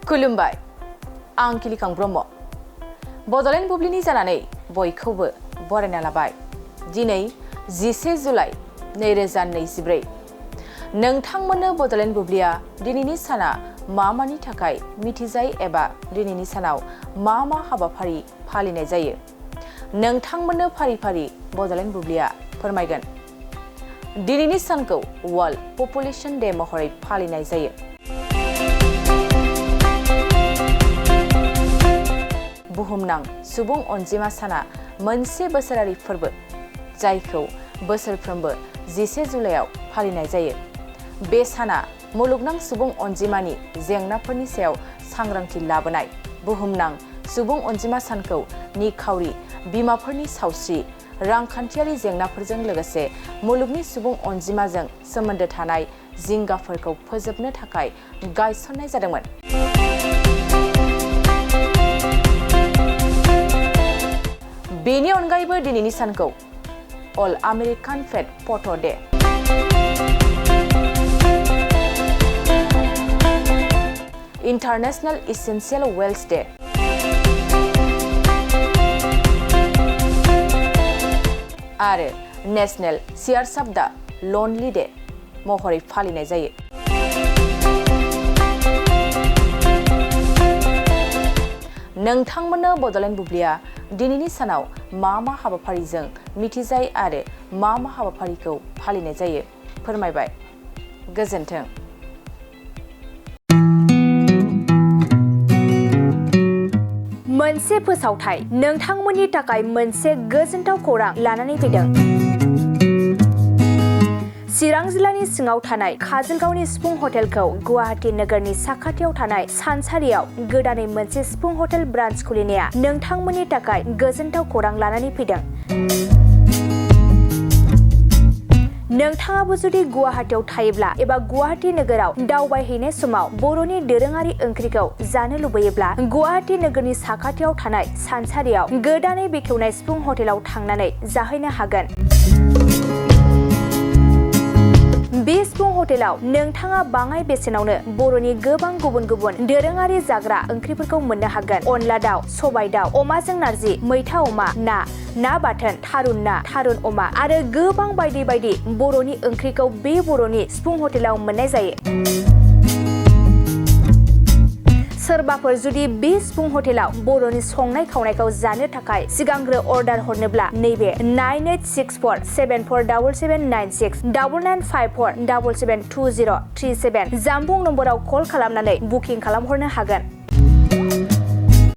खुलुमबाय आं किलिकां ब्रह्म बड'लेण्ड बुब्लिनि जानानै बयखौबो बरायना लाबाय दिनै 10 जुलाइ 2024 नोंथांमोननो बड'लेण्ड बुब्लिया दिनैनि साना मानि थाखाय मिथिजायो एबा दिनैनि सानाव मा हाबाफारि फालिनाय जायो नोंथांमोननो फारि फारि बड'लेण्ड बुब्लिया फोरमायगोन दिनैनि सानखौ वर्ल्ड पपुलेशन डे महरै फालिनाय जायो बुहुमनां सुबुं अनजिमा साना मोनसे बोसोरारि फोरबो जायखौ बोसोरफ्रोमबो 10 जुलाइआव फालिनाय जायो बे साना मुलुगनां सुबुं अनजिमानि जेंनाफोरनि सायाव सांग्रांथि लाबोनाय बुहुमनां सुबुं अनजिमा सानखौ निखावरि बिमाफोरनि सावस्रि रांखान्थियारि जेंनाफोरजों लोगोसे मुलुगनि सुबुं अनजिमाजों सोमोन्दो थानाय जिंगाफोरखौ फोजोबनो थाखाय गायसननाय जादोंमोन बेनि अनगायैबो दिनैनि सानखौ all American fat foot' day international essential wells day आरो national chairs of the lonely day महरै फालिनाय जायो नोंथांमोननो बड'लेण्ड बुब्लिया दिनैनि सानाव मा हाबाफारिजों मिथिजायो आरो मा हाबाफारिखौ फालिनाय जायो फोरमायबाय गोजोन्थों मोनसे फोसावथाय नोंथांमोननि थाखाय मोनसे गोजोनथाव खौरां लानानै फैदों चिरां जिल्लानि सिङाव थानाय काजलगावनि सिफुं हटेलखौ गुवाहाटी नोगोरनि साखाथियाव थानाय सानसारियाव गोदानै मोनसे सिफुं हटेल ब्रान्च खुलिनाया नोंथांमोननि थाखाय गोजोनथाव खौरां लानानै फैदों नोंथाङाबो जुदि गुवाहाटीयाव थायोब्ला एबा गुवाहाटी नोगोराव दावबायहैनाय समाव बर'नि दोरोङारि ओंख्रिखौ जानो लुबैयोब्ला गुवाहाटी नोगोरनि साखाथियाव थानाय सानसारियाव गोदानै बेखेवनाय सिफुं हटेलाव थांनानै जाहैनो हागोन बे सिफुं हटेलाव नोंथाङा बाङाय बेसेनावनो बर'नि गोबां गुबुन गुबुन दोरोङारि जाग्रा ओंख्रिफोरखौ मोननो हागोन अनला दाउ सबाय दाउ अमाजों नारजि मैथा अमा ना बाथोन थारुन ना थारुन अमा आरो गोबां बायदि बायदि बर'नि ओंख्रिखौ बे बर'नि सिफुं हटेलाव मोननाय जायो सोरबाफोर जुदि बे सिफुं हटेलाव बर'नि संनाय खावनायखौ जानो थाखाय सिगांग्रो अर्डार हरनोब्ला नैबे 9864747796 9954772037 जामबुं नम्बराव कल खालामनानै बुकिं खालामहरनो हागोन